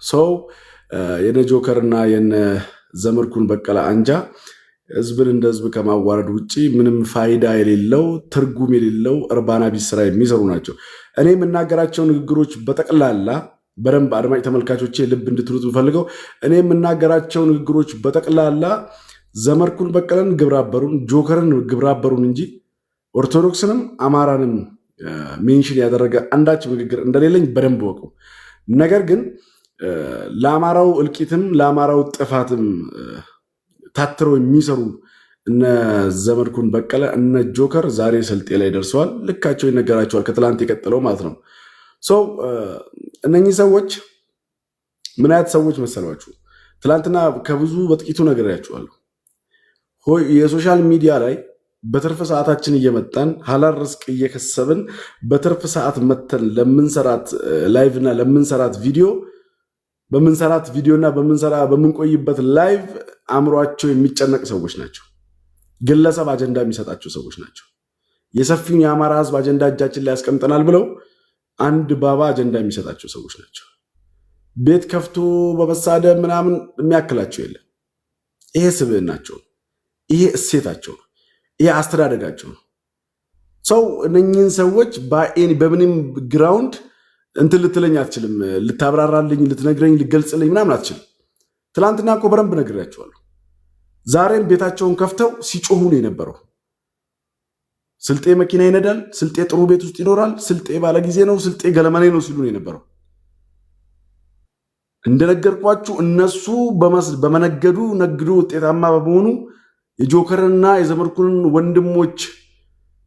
So የነ ጆከርና የነ ዘመድኩን በቀለ አንጃ ህዝብን እንደ ህዝብ ከማዋረድ ውጭ ምንም ፋይዳ የሌለው፣ ትርጉም የሌለው፣ እርባና ቢስ ስራ የሚሰሩ ናቸው። እኔ የምናገራቸው ንግግሮች በጠቅላላ፣ በደንብ አድማጭ ተመልካቾቼ ልብ እንድትሉት የምፈልገው፣ እኔ የምናገራቸው ንግግሮች በጠቅላላ ዘመድኩን በቀለን ግብረአበሩን፣ ጆከርን ግብረአበሩን እንጂ ኦርቶዶክስንም አማራንም mention ያደረገ አንዳች ንግግር እንደሌለኝ በደንብ እወቁ። ነገር ግን ለአማራው እልቂትም ለአማራው ጥፋትም ታትረው የሚሰሩ እነ ዘመድኩን በቀለ፣ እነ ጆከር ዛሬ ስልጤ ላይ ደርሰዋል። ልካቸው ይነገራቸዋል። ከትላንት የቀጠለው ማለት ነው። So እነኚህ ሰዎች ምን አይነት ሰዎች መሰሏችሁ? ትላንትና ከብዙ በጥቂቱ ነግሬያችኋለሁ። የ social media ላይ በትርፍ ሰዓታችን እየመጣን ሀላል ርስቅ እየከሰብን በትርፍ ሰዓት መተን ለምንሰራት live እና ለምንሰራት ቪዲዮ፣ በምንሰራት ቪዲዮ እና በምንሰራ በምንቆይበት live አእምሯቸው የሚጨነቅ ሰዎች ናቸው። ግለሰብ አጀንዳ የሚሰጣቸው ሰዎች ናቸው። የሰፊውን የአማራ ህዝብ አጀንዳ እጃችን ላይ ያስቀምጠናል ብለው አንድ ባባ አጀንዳ የሚሰጣቸው ሰዎች ናቸው። ቤት ከፍቶ በመሳደብ ምናምን የሚያክላቸው የለም። ይሄ ስብዕናቸው ነው። ይሄ እሴታቸው ነው። ይሄ አስተዳደጋቸው ነው። So እነኝህን ሰዎች በምንም ground እንትን ልትለኝ አትችልም። ልታብራራልኝ፣ ልትነግረኝ፣ ልገልጽልኝ ምናምን አትችልም። ትላንትና እኮ በደንብ ነግሬያቸዋለሁ። ዛሬም ቤታቸውን ከፍተው ሲጮሁ ነው የነበረው። ስልጤ መኪና ይነዳል፣ ስልጤ ጥሩ ቤት ውስጥ ይኖራል፣ ስልጤ ባለጊዜ ነው፣ ስልጤ ገለመኔ ነው ሲሉ ነው የነበረው። እንደነገርኳችሁ እነሱ በመነገዱ፣ ነግዶ ውጤታማ በመሆኑ፣ የጆከርና የዘመድኩንን ወንድሞች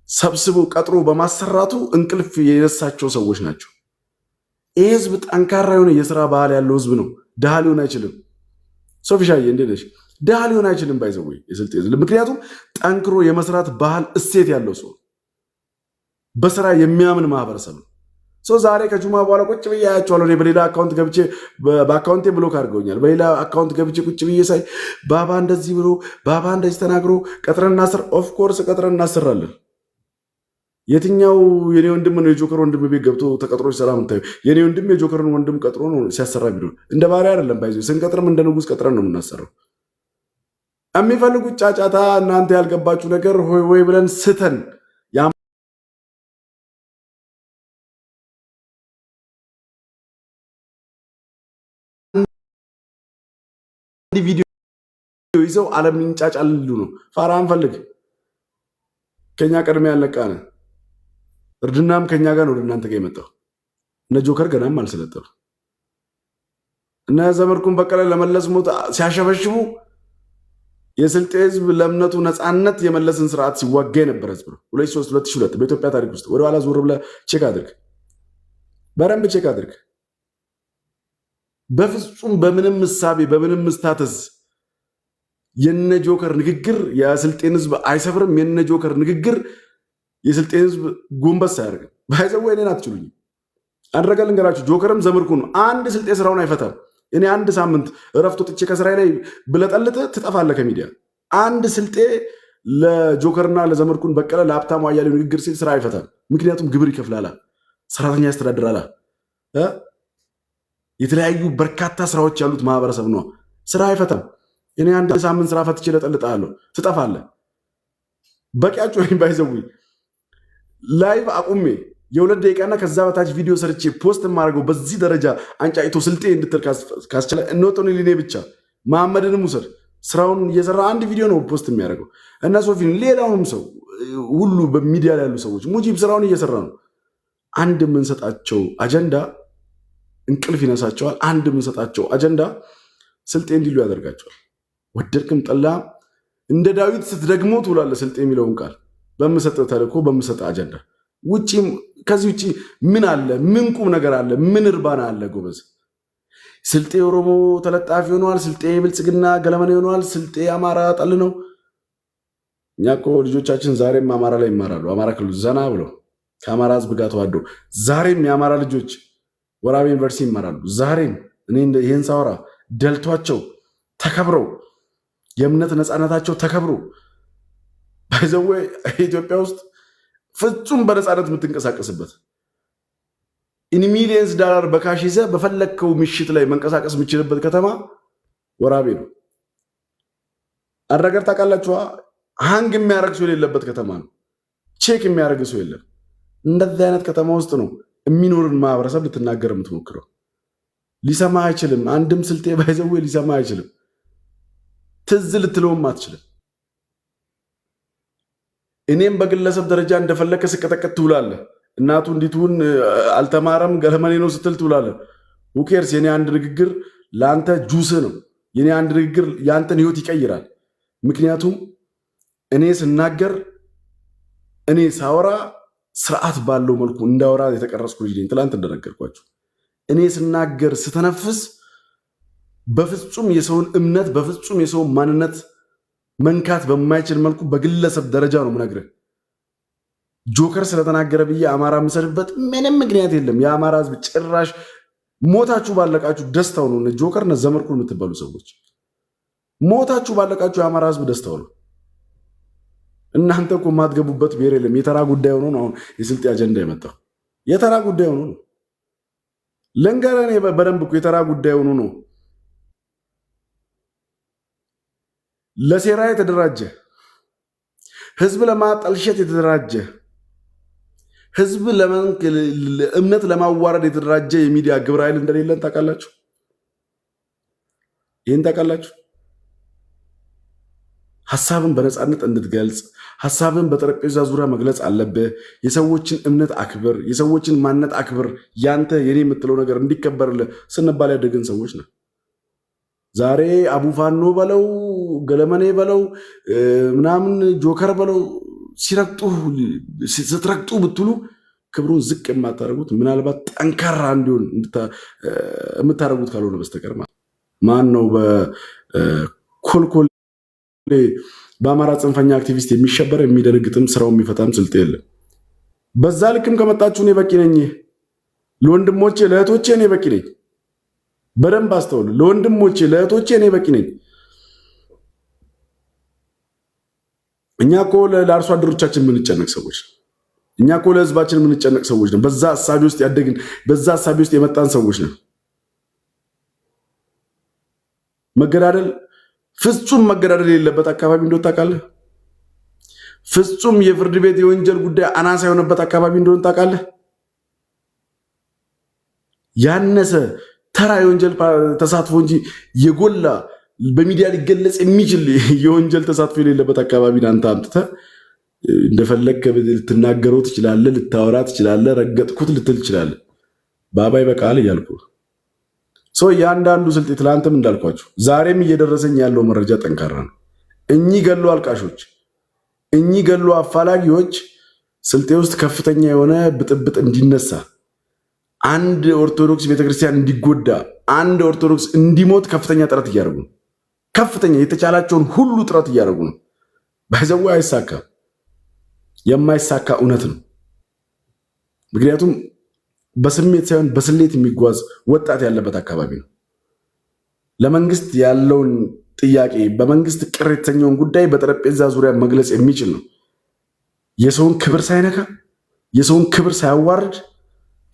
ሰብስቦ ቀጥሮ በማሰራቱ እንቅልፍ የነሳቸው ሰዎች ናቸው። ይህ ህዝብ ጠንካራ የሆነ የስራ ባህል ያለው ህዝብ ነው። ድሃ ሊሆን አይችልም። ሶፊሻዬ እንዴት ነሽ? ድሃ ሊሆን አይችልም። By the way የስልጤ ህዝብ፣ ምክንያቱም ጠንክሮ የመስራት ባህል እሴት ያለው ሰው፣ በስራ የሚያምን ማህበረሰብ ነው። So ዛሬ ከጁማ በኋላ ቁጭ ብዬ አያቸዋለሁ። እኔ በሌላ account ገብቼ፣ በ account ኤ block አድርገውኛል። በሌላ account ገብቼ ቁጭ ብዬ ሳይ ባባ እንደዚህ ብሎ፣ ባባ እንደዚህ ተናግሮ፣ ቀጥረን እናስር። Of course ቀጥረን እናስራለን። የትኛው የኔ ወንድም ነው የጆከር ወንድም ቤት ገብቶ ተቀጥሮ ሲሰራ የምታዩ? የኔ ወንድም የጆከርን ወንድም ቀጥሮ ነው ሲያሰራ ቢሆን እንደ ባሪያ አይደለም። By the way ስንቀጥርም እንደ ንጉስ ቀጥረን ነው የምናሰራው። የሚፈልጉት ጫጫታ፣ እናንተ ያልገባችሁ ነገር፣ ሆይ ወይ ብለን ስተን የአንድ ቪዲዮ ይዘው ዓለም ይንጫጫል ሊሉ ነው። ፋራ አንፈልግ። ከኛ ቀድሜ ያልነቃነ እርድናም ከኛ ጋር ነው ወደ እናንተ ጋር የመጣው። እነ ጆከር ገናም አልሰለጠኑ። እነ ዘመድኩን በቀለ ለመለስ ሞት ሲያሸበሽቡ የስልጤ ህዝብ ለእምነቱ ነፃነት የመለስን ስርዓት ሲዋጋ የነበረ ህዝብ ነው። 2003፣ 2002 በኢትዮጵያ ታሪክ ውስጥ ወደኋላ ዞር ብለህ check አድርግ፣ በደንብ check አድርግ። በፍጹም በምንም እሳቤ በምንም status የነ ጆከር ንግግር የስልጤን ህዝብ አይሰብርም። የነ ጆከር ንግግር የስልጤን ህዝብ ጎንበስ አያደርግም። By the way እኔን አትችሉኝም። አንድ ነገር ልንገራችሁ፣ ጆከርም ዘመድኩን ነው። አንድ ስልጤ ስራውን አይፈታም። እኔ አንድ ሳምንት እረፍት ወጥቼ ከስራዬ ላይ ብለጠልጥ ትጠፋለህ ከሚዲያ። አንድ ስልጤ ለጆከርና ለዘመድኩን በቀለ፣ ለሀብታሙ አያሌው ንግግር ሲል ስራ አይፈታም። ምክንያቱም ግብር ይከፍላላ፣ ሰራተኛ ያስተዳድራላ፣ የተለያዩ በርካታ ስራዎች ያሉት ማህበረሰብ ነው። ስራ አይፈታም። እኔ አንድ ሳምንት ስራ ፈትቼ ለጠልጥሃለሁ፣ ትጠፋለህ። በቂያችሁ ወይም by the way live አቁሜ የ2 ደቂቃና ከዛ በታች ቪዲዮ ሰርቼ post የማደርገው በዚህ ደረጃ አንጫጭቶ ስልጤ እንድትል ካስቻለ not only እኔ ብቻ፣ መሐመድንም ውሰድ፣ ስራውን እየሰራ አንድ ቪዲዮ ነው post የሚያደርገው፣ እነ ሶፊን፣ ሌላውንም ሰው ሁሉ፣ በሚዲያ ላይ ያሉ ሰዎች፣ ሙጂብ ስራውን እየሰራ ነው። አንድ የምንሰጣቸው አጀንዳ እንቅልፍ ይነሳቸዋል። አንድ የምንሰጣቸው አጀንዳ ስልጤ እንዲሉ ያደርጋቸዋል። ወደድክም ጠላ እንደ ዳዊት ስትደግሞ ትውላለህ። ስልጤ የሚለውን ቃል በምሰጠው ተልእኮ፣ በምሰጠው አጀንዳ ውጪ፣ ከዚህ ውጪ ምን አለ? ምን ቁም ነገር አለ? ምን እርባና አለ? ጎበዝ፣ ስልጤ ኦሮሞ ተለጣፊ ሆነዋል። ስልጤ ብልጽግና ገለመኔ ሆነዋል። ስልጤ አማራ ጠል ነው። እኛ እኮ ልጆቻችን ዛሬም አማራ ላይ ይማራሉ። አማራ ክልል ዘና ብለው ከአማራ ሕዝብ ጋር ተዋዶ ዛሬም የአማራ ልጆች ወራቤ ዩኒቨርሲቲ ይማራሉ። ዛሬም እኔ ይህን ሳወራ ደልቷቸው፣ ተከብረው፣ የእምነት ነፃነታቸው ተከብሮ፣ by the way ኢትዮጵያ ውስጥ ፍጹም በነፃነት የምትንቀሳቀስበት In millions dollar በ cash ይዘህ በፈለግከው ምሽት ላይ መንቀሳቀስ የምችልበት ከተማ ወራቤ ነው። አንድ ነገር ታውቃላችኋ? Hang የሚያደርግ ሰው የሌለበት ከተማ ነው። Check የሚያደርግ ሰው የለም። እንደዚህ አይነት ከተማ ውስጥ ነው የሚኖርን ማህበረሰብ ልትናገር የምትሞክረው። ሊሰማ አይችልም። አንድም ስልጤ by the way ሊሰማ አይችልም። ትዝ ልትለውም አትችልም። እኔም በግለሰብ ደረጃ እንደፈለከ ስቀጠቀጥ ትውላለህ። እናቱ እንዲትሁን አልተማረም ገለመኔ ነው ስትል ትውላለህ። Who cares? የኔ አንድ ንግግር ለአንተ ጁስ ነው። የኔ አንድ ንግግር የአንተን ህይወት ይቀይራል። ምክንያቱም እኔ ስናገር፣ እኔ ሳወራ ስርዓት ባለው መልኩ እንዳወራ የተቀረጽኩ ልጅ ነኝ። ትላንት እንደነገርኳችሁ እኔ ስናገር፣ ስተነፍስ በፍጹም የሰውን እምነት፣ በፍጹም የሰውን ማንነት መንካት በማይችል መልኩ በግለሰብ ደረጃ ነው የምነግርህ። ጆከር ስለተናገረ ብዬ አማራ የምሰድብበት ምንም ምክንያት የለም። የአማራ ህዝብ ጭራሽ ሞታችሁ ባለቃችሁ ደስታው ነው። ጆከር እነ ዘመድኩን የምትባሉ ሰዎች ሞታችሁ ባለቃችሁ የአማራ ህዝብ ደስታው ነው። እናንተ እኮ የማትገቡበት ብሔር የለም። የተራ ጉዳይ ሆኖ ነው አሁን የስልጤ አጀንዳ የመጣው። የተራ ጉዳይ ሆኖ ነው። ልንገርህ እኔ በደንብ እኮ የተራ ጉዳይ ሆኖ ነው። ለሴራ የተደራጀ፣ ህዝብ ለማጠልሸት የተደራጀ፣ ህዝብ እምነት ለማዋረድ የተደራጀ የሚዲያ ግብረ ኃይል እንደሌለን ታውቃላችሁ። ይህን ታውቃላችሁ። ሀሳብን በነፃነት እንድትገልጽ ሀሳብን በጠረጴዛ ዙሪያ መግለጽ አለብህ። የሰዎችን እምነት አክብር፣ የሰዎችን ማንነት አክብር። ያንተ የኔ የምትለው ነገር እንዲከበርልህ ስንባል ያደግን ሰዎች ነው። ዛሬ አቡፋኖ በለው፣ ገለመኔ በለው፣ ምናምን ጆከር በለው ሲረግጡ ስትረግጡ ብትሉ ክብሩን ዝቅ የማታደርጉት ምናልባት ጠንካራ እንዲሆን የምታደርጉት ካልሆነ በስተቀር ማን ነው በኮልኮሌ በአማራ ጽንፈኛ አክቲቪስት የሚሸበር፣ የሚደነግጥም፣ ስራው የሚፈታም ስልጤ የለም። በዛ ልክም ከመጣችሁ እኔ በቂ ነኝ። ለወንድሞቼ ለእህቶቼ እኔ በቂ ነኝ። በደንብ አስተውሉ። ለወንድሞቼ ለእህቶቼ እኔ በቂ ነኝ። እኛ እኮ ለአርሶ አደሮቻችን የምንጨነቅ ሰዎች፣ እኛ እኮ ለህዝባችን የምንጨነቅ ሰዎች ነን። በዛ ሀሳቢ ውስጥ ያደግን፣ በዛ ሀሳቢ ውስጥ የመጣን ሰዎች ነን። መገዳደል፣ ፍጹም መገዳደል የሌለበት አካባቢ እንደሆነ ታውቃለህ። ፍጹም የፍርድ ቤት የወንጀል ጉዳይ አናሳ የሆነበት አካባቢ እንደሆነ ታውቃለህ። ያነሰ ተራ የወንጀል ተሳትፎ እንጂ የጎላ በሚዲያ ሊገለጽ የሚችል የወንጀል ተሳትፎ የሌለበት አካባቢ አንተ አምጥተህ እንደፈለግህ ልትናገረው ትችላለህ፣ ልታወራ ትችላለህ፣ ረገጥኩት ልትል ትችላለህ። ባባይ በቃል እያልኩ ሰው እያንዳንዱ ስልጤ ትላንትም እንዳልኳችሁ ዛሬም እየደረሰኝ ያለው መረጃ ጠንካራ ነው። እኚህ ገሎ አልቃሾች፣ እኚህ ገሎ አፋላጊዎች ስልጤ ውስጥ ከፍተኛ የሆነ ብጥብጥ እንዲነሳ፣ አንድ ኦርቶዶክስ ቤተክርስቲያን እንዲጎዳ፣ አንድ ኦርቶዶክስ እንዲሞት ከፍተኛ ጥረት እያደረጉ ነው። ከፍተኛ የተቻላቸውን ሁሉ ጥረት እያደረጉ ነው። By the way አይሳካም። የማይሳካ እውነት ነው። ምክንያቱም በስሜት ሳይሆን በስሌት የሚጓዝ ወጣት ያለበት አካባቢ ነው። ለመንግስት ያለውን ጥያቄ፣ በመንግስት ቅር የተሰኘውን ጉዳይ በጠረጴዛ ዙሪያ መግለጽ የሚችል ነው። የሰውን ክብር ሳይነካ፣ የሰውን ክብር ሳያዋርድ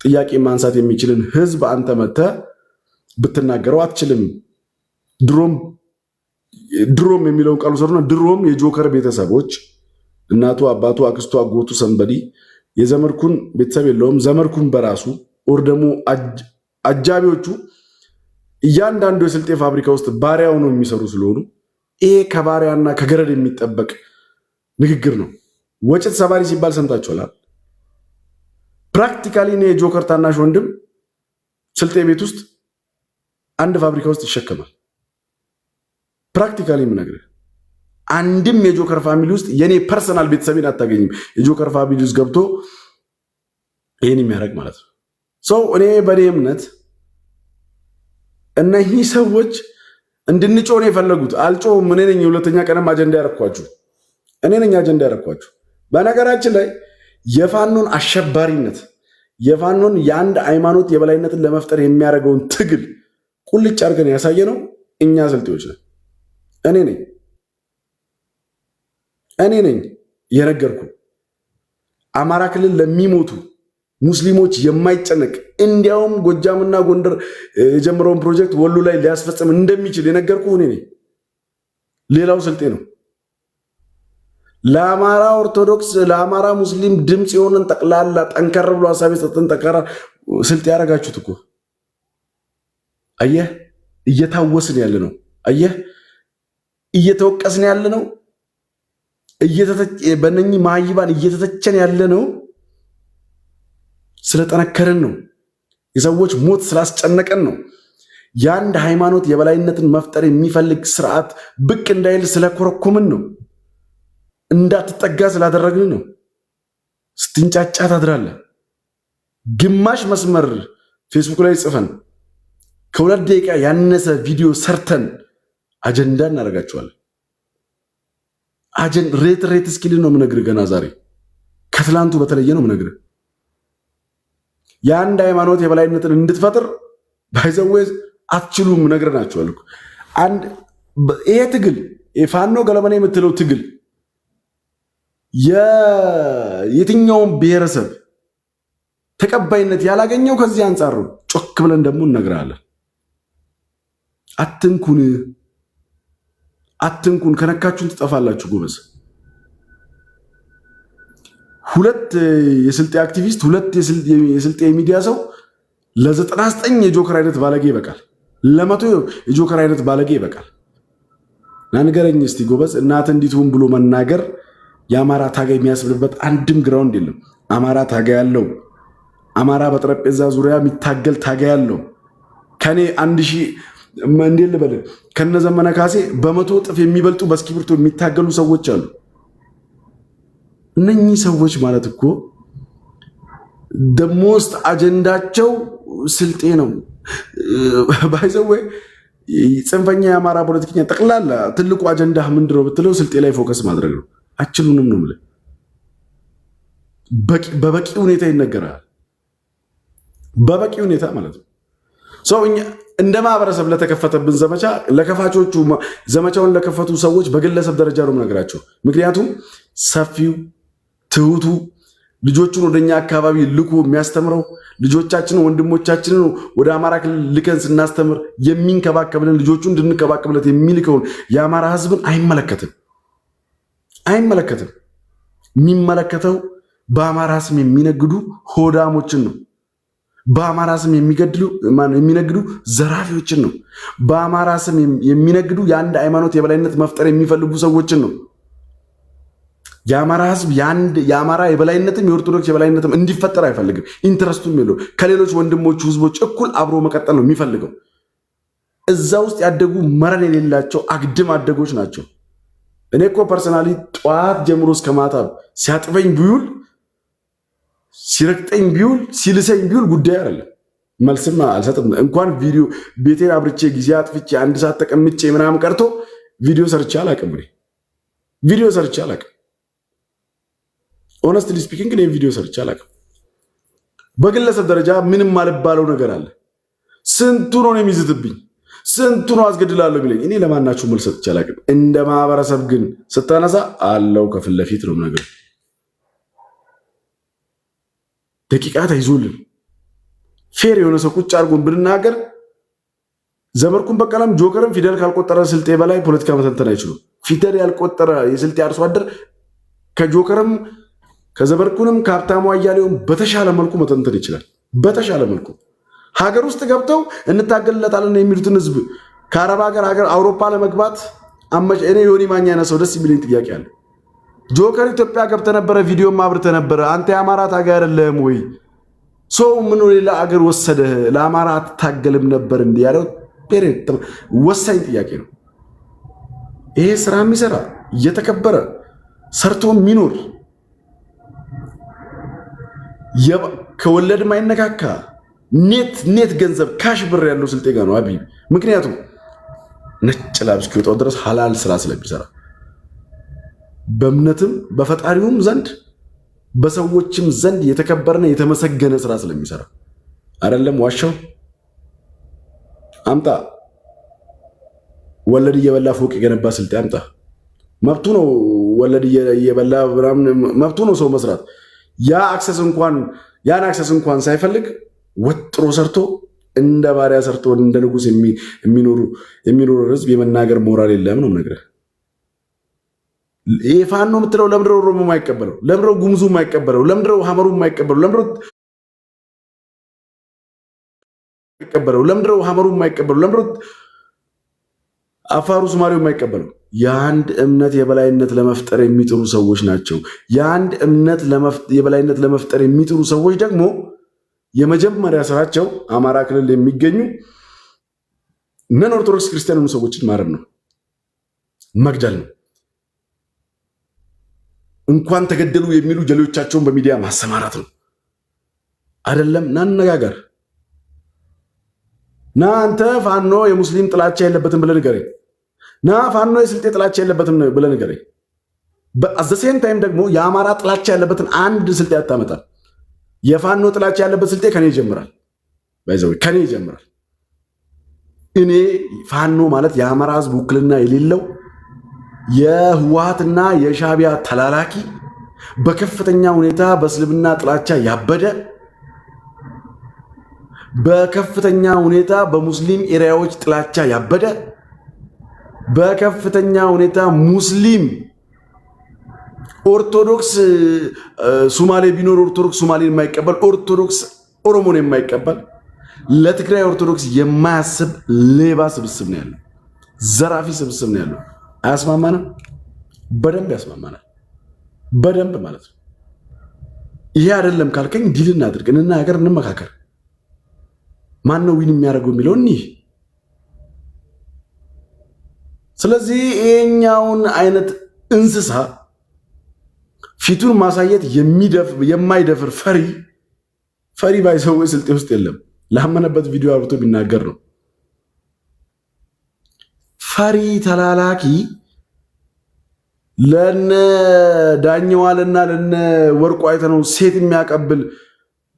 ጥያቄ ማንሳት የሚችልን ህዝብ አንተ መተህ ብትናገረው አትችልም። ድሮም ድሮም የሚለውን ቃሉ ሰሩና ድሮም የጆከር ቤተሰቦች እናቱ፣ አባቱ፣ አክስቱ፣ አጎቱ somebody የዘመድኩን ቤተሰብ የለውም። ዘመድኩን በራሱ or ደግሞ አጃቢዎቹ እያንዳንዱ የስልጤ ፋብሪካ ውስጥ ባሪያ ሆነው የሚሰሩ ስለሆኑ ይሄ ከባሪያና ከገረድ የሚጠበቅ ንግግር ነው። ወጭት ሰባሪ ሲባል ሰምታችኋል። Practically እኔ የጆከር ታናሽ ወንድም ስልጤ ቤት ውስጥ አንድ ፋብሪካ ውስጥ ይሸከማል። Practically የምነግርህ አንድም የጆከር family ውስጥ የኔ personal ቤተሰቤን አታገኝም። የጆከር family ውስጥ ገብቶ ይህን የሚያደርግ ማለት ነው። ሰው እኔ በእኔ እምነት እነኚህ ሰዎች እንድንጮህ ነው የፈለጉት። አልጮህም። እኔ ነኝ የሁለተኛ ቀንም አጀንዳ ያረኳችሁ። እኔ ነኝ አጀንዳ ያረኳችሁ። በነገራችን ላይ የፋኖን አሸባሪነት፣ የፋኖን የአንድ ሃይማኖት የበላይነትን ለመፍጠር የሚያደርገውን ትግል ቁልጭ አድርገን ያሳየ ነው እኛ ስልጤዎች ነን። እኔ ነኝ፣ እኔ ነኝ የነገርኩ። አማራ ክልል ለሚሞቱ ሙስሊሞች የማይጨነቅ፣ እንዲያውም ጎጃምና ጎንደር የጀመረውን ፕሮጀክት ወሎ ላይ ሊያስፈጽም እንደሚችል የነገርኩህ እኔ ነኝ። ሌላው ስልጤ ነው። ለአማራ ኦርቶዶክስ፣ ለአማራ ሙስሊም ድምፅ የሆነን ጠቅላላ ጠንከር ብሎ ሀሳብ የሰጠን ጠንካራ ስልጤ ያደረጋችሁት እኮ። አየህ፣ እየታወስን ያለ ነው። አየህ፣ እየተወቀስን ያለ ነው። በእነኚህ መሀይባን እየተተቸን ያለ ነው። ስለጠነከርን ነው። የሰዎች ሞት ስላስጨነቀን ነው። የአንድ ሃይማኖት የበላይነትን መፍጠር የሚፈልግ ስርዓት ብቅ እንዳይል ስለኮረኮምን ነው። እንዳትጠጋ ስላደረግን ነው። ስትንጫጫ ታድራለህ። ግማሽ መስመር ፌስቡክ ላይ ጽፈን፣ ከ2 ደቂቃ ያነሰ ቪዲዮ ሰርተን አጀንዳ እናደርጋቸዋለን። ሬት ሬት እስኪል ነው የምነግርህ። ገና ዛሬ ከትላንቱ በተለየ ነው የምነግርህ። የአንድ ሃይማኖት የበላይነትን እንድትፈጥር by the way አትችሉም። ነግረናቸዋል። አንድ ይሄ ትግል፣ የፋኖ ገለመኔ የምትለው ትግል የየትኛውም ብሔረሰብ ተቀባይነት ያላገኘው ከዚህ አንጻር ነው። ጮክ ብለን ደግሞ እነግራለን። አትንኩን፣ አትንኩን፣ ከነካችሁን ትጠፋላችሁ። ጎበዝ፣ ሁለት የስልጤ አክቲቪስት፣ ሁለት የስልጤ የሚዲያ ሰው ለ99 የጆከር አይነት ባለጌ ይበቃል። ለ100 የጆከር አይነት ባለጌ ይበቃል። ና ንገረኝ እስቲ ጎበዝ፣ እናት እንዲትሁን ብሎ መናገር የአማራ ታጋይ የሚያስብልበት አንድም ground የለም። አማራ ታጋይ ያለው፣ አማራ በጠረጴዛ ዙሪያ የሚታገል ታጋይ ያለው፣ ከኔ 1000፣ እንዴት ልበል፣ ከነ ዘመነ ካሴ በ100 እጥፍ የሚበልጡ በእስክሪብቶ የሚታገሉ ሰዎች አሉ። እነኚህ ሰዎች ማለት እኮ the most አጀንዳቸው ስልጤ ነው። By the way ጽንፈኛ የአማራ ፖለቲከኛ ጠቅላላ ትልቁ አጀንዳ ምንድነው ነው ብትለው ስልጤ ላይ focus ማድረግ ነው። አችሉንም ነው የምልህ። በበቂ ሁኔታ ይነገራል። በበቂ ሁኔታ ማለት ነው። So እኛ እንደ ማህበረሰብ ለተከፈተብን ዘመቻ፣ ለከፋቾቹ፣ ዘመቻውን ለከፈቱ ሰዎች በግለሰብ ደረጃ ነው የምነግራቸው። ምክንያቱም ሰፊው፣ ትሁቱ፣ ልጆቹን ወደኛ አካባቢ ልኮ የሚያስተምረው፣ ልጆቻችንን ወንድሞቻችንን ወደ አማራ ክልል ልከን ስናስተምር የሚንከባከብልን፣ ልጆቹን እንድንከባከብለት የሚልከውን የአማራ ህዝብን አይመለከትም፣ አይመለከትም። የሚመለከተው በአማራ ስም የሚነግዱ ሆዳሞችን ነው። በአማራ ስም የሚገድሉ፣ የሚነግዱ ዘራፊዎችን ነው። በአማራ ስም የሚነግዱ፣ የአንድ ሃይማኖት የበላይነት መፍጠር የሚፈልጉ ሰዎችን ነው። የአማራ ህዝብ የአንድ የአማራ የበላይነትም የኦርቶዶክስ የበላይነትም እንዲፈጠር አይፈልግም። Interest ኡም የለው። ከሌሎች ወንድሞቹ ህዝቦች እኩል አብሮ መቀጠል ነው የሚፈልገው። እዛ ውስጥ ያደጉ መረን የሌላቸው አግድም አደጎች ናቸው። እኔ እኮ personally ጠዋት ጀምሮ እስከ ማታ ሲያጥበኝ ቢውል፣ ሲረግጠኝ ቢውል፣ ሲልሰኝ ቢውል ጉዳይ አይደለም። መልስም አልሰጥም። እንኳን ቪዲዮ ቤቴን አብርቼ ጊዜ አጥፍቼ አንድ ሰዓት ተቀምጬ ምናምን ቀርቶ ቪዲዮ ሰርቼ አላውቅም። እኔ ቪዲዮ ሰርቼ አላውቅም። Honestly speaking እኔ ቪዲዮ ሰርቼ አላውቅም። በግለሰብ ደረጃ ምንም አልባለው ነገር አለ። ስንቱ ነው የሚዝትብኝ፣ ስንቱ ነው አስገድላለሁ የሚለኝ። እኔ ለማናችሁ መልስ ሰጥቼ አላውቅም። እንደ ማህበረሰብ ግን ስታነሳ አለው ከፊት ለፊት ነው ነገር ደቂቃ ተይዞልን fair የሆነ ሰው ቁጭ አድርጎን ብንናገር ዘመድኩን በቀለም ጆከርም ፊደል ካልቆጠረ ስልጤ በላይ ፖለቲካ መተንተን አይችሉም። ፊደል ያልቆጠረ የስልጤ አርሶ አደር ከጆከርም ከዘመድኩንም ከሀብታሙ አያሌውም በተሻለ መልኩ መተንተን ይችላል። በተሻለ መልኩ ሀገር ውስጥ ገብተው እንታገልለታለን የሚሉትን ህዝብ ከአረብ ሀገር አውሮፓ ለመግባት፣ እኔ ዮኒ ማኛ ያነሳው ደስ የሚለኝ ጥያቄ አለ። ጆከር ኢትዮጵያ ገብተህ ነበረ፣ ቪዲዮም አብርተህ ነበረ። አንተ የአማራ ታጋይ አይደለህም ወይ? ሰው ምን ሌላ አገር ወሰደህ? ለአማራ አትታገልም ነበር እንዲህ ያለው ወሳኝ ጥያቄ ነው። ይሄ ስራ የሚሰራ፣ እየተከበረ ሰርቶ የሚኖር፣ ከወለድ ማይነካካ net net ገንዘብ cash ብር ያለው ስልጤ ጋር ነው አቢ። ምክንያቱም ነጭ ላብ እስኪወጣው ድረስ ሀላል ስራ ስለሚሰራ በእምነትም በፈጣሪውም ዘንድ በሰዎችም ዘንድ የተከበረና የተመሰገነ ስራ ስለሚሰራ አይደለም። ዋሻው አምጣ፣ ወለድ እየበላ ፎቅ የገነባ ስልጤ አምጣ። መብቱ ነው። ወለድ እየበላ ምናምን መብቱ ነው ሰው መስራት። ያ access እንኳን ያን access እንኳን ሳይፈልግ ወጥሮ ሰርቶ፣ እንደ ባሪያ ሰርቶ እንደ ንጉስ የሚኖሩ ህዝብ የመናገር ሞራል የለም ነው የምነግርህ። ይሄ ፋኖ የምትለው ለምንድነው ኦሮሞ የማይቀበለው? ለምንድነው ጉሙዙ የማይቀበለው? ለምንድነው ሀመሩ የማይቀበለው? ለምንድነው የማይቀበለው? ለምንድነው ሀመሩ የማይቀበለው? ለምንድነው አፋሩ ሶማሌው የማይቀበለው? የአንድ እምነት የበላይነት ለመፍጠር የሚጥሩ ሰዎች ናቸው። የአንድ እምነት የበላይነት ለመፍጠር የሚጥሩ ሰዎች ደግሞ የመጀመሪያ ስራቸው አማራ ክልል የሚገኙ non ኦርቶዶክስ ክርስቲያን የሆኑ ሰዎችን ማረድ ነው፣ መግደል ነው። እንኳን ተገደሉ የሚሉ ጀሌዎቻቸውን በሚዲያ ማሰማራት ነው። አይደለም ናነጋገር ና አንተ ፋኖ የሙስሊም ጥላቻ የለበትም ብለህ ንገረኝ። ና ፋኖ የስልጤ ጥላቻ የለበትም ብለህ ንገረኝ። At the same time ደግሞ የአማራ ጥላቻ ያለበትን አንድ ስልጤ አታመጣም። የፋኖ ጥላቻ ያለበት ስልጤ ከኔ ይጀምራል። By the way ከኔ ይጀምራል። እኔ ፋኖ ማለት የአማራ ህዝብ ውክልና የሌለው የህወሓትና የሻቢያ ተላላኪ፣ በከፍተኛ ሁኔታ በእስልምና ጥላቻ ያበደ፣ በከፍተኛ ሁኔታ በሙስሊም area ዎች ጥላቻ ያበደ፣ በከፍተኛ ሁኔታ ሙስሊም ኦርቶዶክስ ሱማሌ ቢኖር ኦርቶዶክስ ሱማሌን የማይቀበል፣ ኦርቶዶክስ ኦሮሞን የማይቀበል፣ ለትግራይ ኦርቶዶክስ የማያስብ ሌባ ስብስብ ነው ያለው። ዘራፊ ስብስብ ነው ያለው። አያስማማንም? በደንብ ያስማማናል። በደንብ ማለት ነው። ይሄ አይደለም ካልከኝ deal እናድርግ፣ እንናገር፣ እንመካከር። ማን ነው win የሚያደርገው የሚለው እኒህ። ስለዚህ ይሄኛውን አይነት እንስሳ ፊቱን ማሳየት የማይደፍር ፈሪ ፈሪ by the way ስልጤ ውስጥ የለም። ላመነበት ቪዲዮ አብርቶ ቢናገር ነው። ፈሪ ተላላኪ ለነ ዳኘዋልና ለነ ወርቁ አይተነው ሴት የሚያቀብል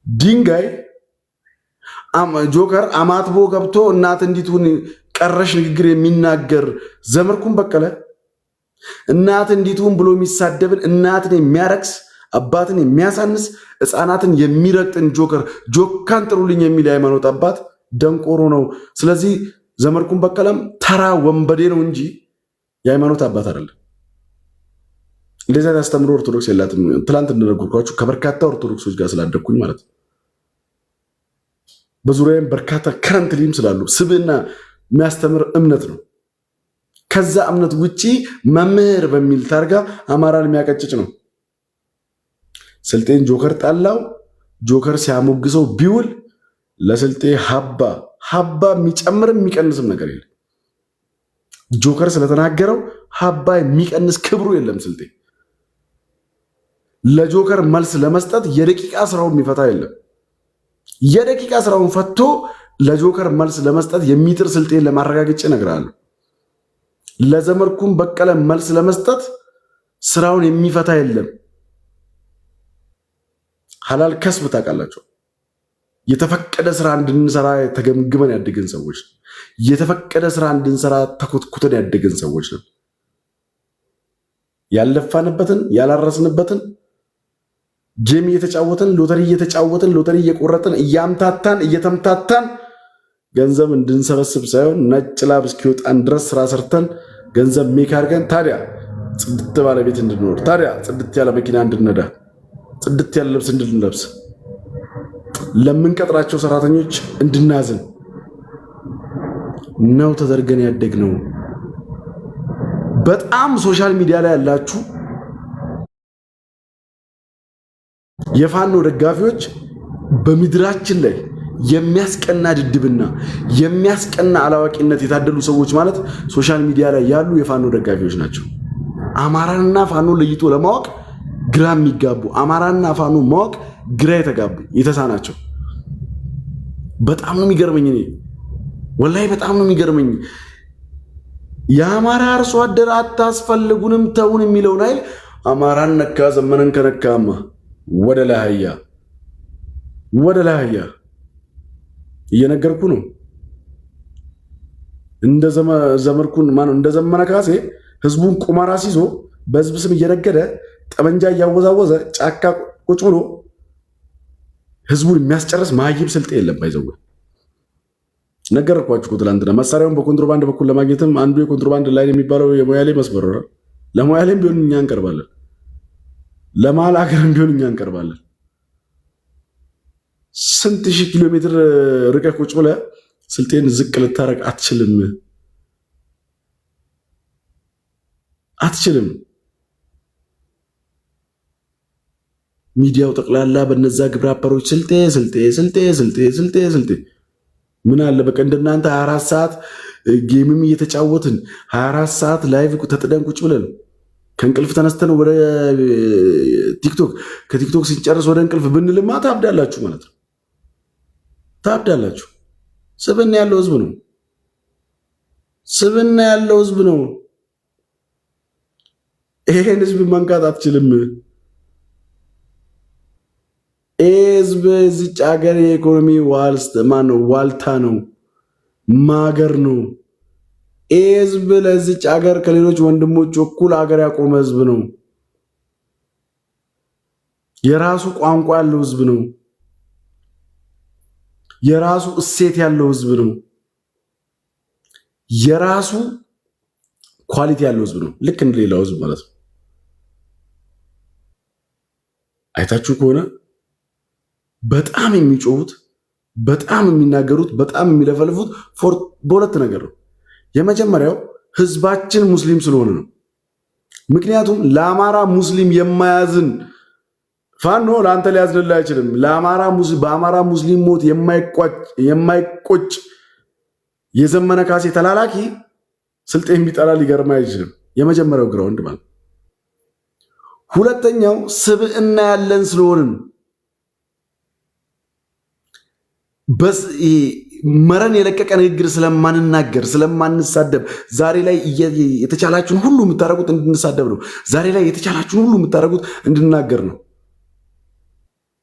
ድንጋይ ጆከር አማትቦ ገብቶ እናት እንዲቱን ቀረሽ ንግግር የሚናገር ዘመድኩን በቀለ፣ እናት እንዲቱን ብሎ የሚሳደብን፣ እናትን የሚያረክስ፣ አባትን የሚያሳንስ፣ ሕፃናትን የሚረግጥን ጆከር ጆካን ጥሩልኝ የሚል የሃይማኖት አባት ደንቆሮ ነው። ስለዚህ ዘመድኩን በቀለም ተራ ወንበዴ ነው እንጂ የሃይማኖት አባት አይደለም። እንደዚያ ያስተምሮ ኦርቶዶክስ የላትም። ትላንት እንደነገርኳችሁ ከበርካታ ኦርቶዶክሶች ጋር ስላደግኩኝ ማለት ነው። በዙሪያዬም በርካታ currently ም ስላሉ ስብዕና የሚያስተምር እምነት ነው። ከዛ እምነት ውጪ መምህር በሚል ታርጋ አማራን የሚያቀጭጭ ነው። ስልጤን ጆከር ጠላው። ጆከር ሲያሞግሰው ቢውል ለስልጤ ሀባ ሀባ የሚጨምርም የሚቀንስም ነገር የለም። ጆከር ስለተናገረው ሀባ የሚቀንስ ክብሩ የለም። ስልጤ ለጆከር መልስ ለመስጠት የደቂቃ ስራውን የሚፈታ የለም። የደቂቃ ስራውን ፈቶ ለጆከር መልስ ለመስጠት የሚጥር ስልጤን ለማረጋገጥ እነግርሃለሁ። ለዘመድኩን በቀለ መልስ ለመስጠት ስራውን የሚፈታ የለም። ሀላል ከስብ ታውቃላችሁ። የተፈቀደ ስራ እንድንሰራ ተገምግመን ያደግን ሰዎች፣ የተፈቀደ ስራ እንድንሰራ ተኮትኩተን ያደግን ሰዎች ነን። ያልለፋንበትን ያላረስንበትን game እየተጫወትን፣ ሎተሪ እየተጫወትን፣ ሎተሪ እየቆረጥን፣ እያምታታን እየተምታታን ገንዘብ እንድንሰበስብ ሳይሆን ነጭ ላብ እስኪወጣን ድረስ ስራ ሰርተን ገንዘብ make አድርገን ታዲያ ጽድት ባለ ቤት እንድንኖር፣ ታዲያ ጽድት ያለ መኪና እንድንነዳ፣ ጽድት ያለ ልብስ እንድንለብስ፣ ለምንቀጥራቸው ሰራተኞች እንድናዝን ነው ተደርገን ያደግነው። በጣም social media ላይ ያላችሁ የፋኖ ደጋፊዎች በምድራችን ላይ የሚያስቀና ድድብና የሚያስቀና አላዋቂነት የታደሉ ሰዎች ማለት social media ላይ ያሉ የፋኖ ደጋፊዎች ናቸው። አማራንና ፋኖ ለይቶ ለማወቅ ግራ የሚጋቡ፣ አማራና ፋኖ ማወቅ ግራ የተጋቡ የተሳናቸው። በጣም ነው የሚገርመኝ። እኔ ወላሂ በጣም ነው የሚገርመኝ። የአማራ አርሶ አደር አታስፈልጉንም ተውን የሚለውን ኃይል አማራን ነካ ዘመንን ከነካማ ወደ ላይ ወደ ላይ እየነገርኩ ነው። እንደ ዘመድኩን ማነው እንደ ዘመነ ካሴ ህዝቡን ቁማር አስይዞ በህዝብ ስም እየነገደ ጠመንጃ እያወዛወዘ ጫካ ቁጭ ብሎ ህዝቡን የሚያስጨርስ መሀይም ስልጤ የለም። By the way፣ ነገርኳችሁ እኮ ትላንትና። መሳሪያውን በኮንትሮባንድ በኩል ለማግኘትም አንዱ የኮንትሮባንድ line የሚባለው የሞያሌ መስመር ነው። ለሞያሌም ቢሆን እኛ እንቀርባለን፣ ለመሀል ሀገርም ቢሆን እኛ እንቀርባለን። ስንት ሺህ ኪሎ ሜትር ርቀህ ቁጭ ብለህ ስልጤን ዝቅ ልታረግ አትችልም፣ አትችልም። ሚዲያው ጠቅላላ በነዛ ግብረ አበሮች ስልጤ ስልጤ ስልጤ ስልጤ ስልጤ ስልጤ። ምን አለ በቃ እንደናንተ 24 ሰዓት game ም እየተጫወትን፣ 24 ሰዓት live ተጥደን ቁጭ ብለን፣ ከእንቅልፍ ተነስተን ወደ ቲክቶክ፣ ከቲክቶክ ሲንጨርስ ወደ እንቅልፍ ብንልማ ታብዳላችሁ ማለት ነው። ታብዳላችሁ። ስብና ያለው ህዝብ ነው። ስብና ያለው ህዝብ ነው። ይሄን ህዝብ መንካት አትችልም። ይህ ህዝብ እዚች ሀገር የኢኮኖሚ ዋልስት ማነው? ዋልታ ነው፣ ማገር ነው። ይህ ህዝብ ለዚች ሀገር ከሌሎች ወንድሞች እኩል ሀገር ያቆመ ህዝብ ነው። የራሱ ቋንቋ ያለው ህዝብ ነው። የራሱ እሴት ያለው ህዝብ ነው። የራሱ quality ያለው ህዝብ ነው። ልክ እንደሌላው ህዝብ ማለት ነው። አይታችሁ ከሆነ በጣም የሚጮሁት፣ በጣም የሚናገሩት፣ በጣም የሚለፈልፉት በሁለት ነገር ነው። የመጀመሪያው ህዝባችን ሙስሊም ስለሆነ ነው። ምክንያቱም ለአማራ ሙስሊም የማያዝን ፋኖ ለአንተ ሊያዝንልህ አይችልም። በአማራ ሙስሊም ሞት የማይቆጭ የዘመነ ካሴ ተላላኪ ስልጤ የሚጠላ ሊገርም አይችልም። የመጀመሪያው ground ማለት። ሁለተኛው ስብዕና ያለን ስለሆንን፣ መረን የለቀቀ ንግግር ስለማንናገር፣ ስለማንሳደብ። ዛሬ ላይ የተቻላችሁን ሁሉ የምታደርጉት እንድንሳደብ ነው። ዛሬ ላይ የተቻላችሁን ሁሉ የምታደርጉት እንድንናገር ነው።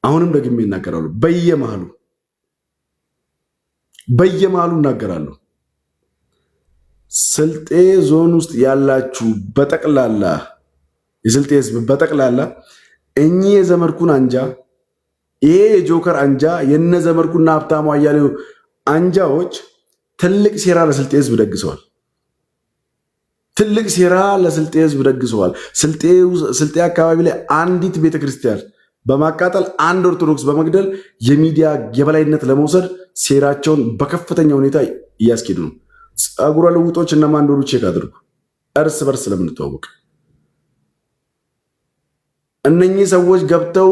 አሁንም ደግሜ እናገራለሁ። በየመሃሉ በየመሃሉ እናገራለሁ። ስልጤ ዞን ውስጥ ያላችሁ በጠቅላላ፣ የስልጤ ህዝብ በጠቅላላ፣ እኚህ የዘመድኩን አንጃ፣ ይሄ የጆከር አንጃ፣ የነ ዘመድኩና ሀብታሙ አያሌው አንጃዎች ትልቅ ሴራ ለስልጤ ህዝብ ደግሰዋል። ትልቅ ሴራ ለስልጤ ህዝብ ደግሰዋል። ስልጤ አካባቢ ላይ አንዲት ቤተክርስቲያን በማቃጠል፣ አንድ ኦርቶዶክስ በመግደል የሚዲያ የበላይነት ለመውሰድ ሴራቸውን በከፍተኛ ሁኔታ እያስኬዱ ነው። ጸጉረ ልውጦች እነማን እንደሆኑ check አድርጉ። እርስ በርስ ስለምንተዋወቅ እነኚህ ሰዎች ገብተው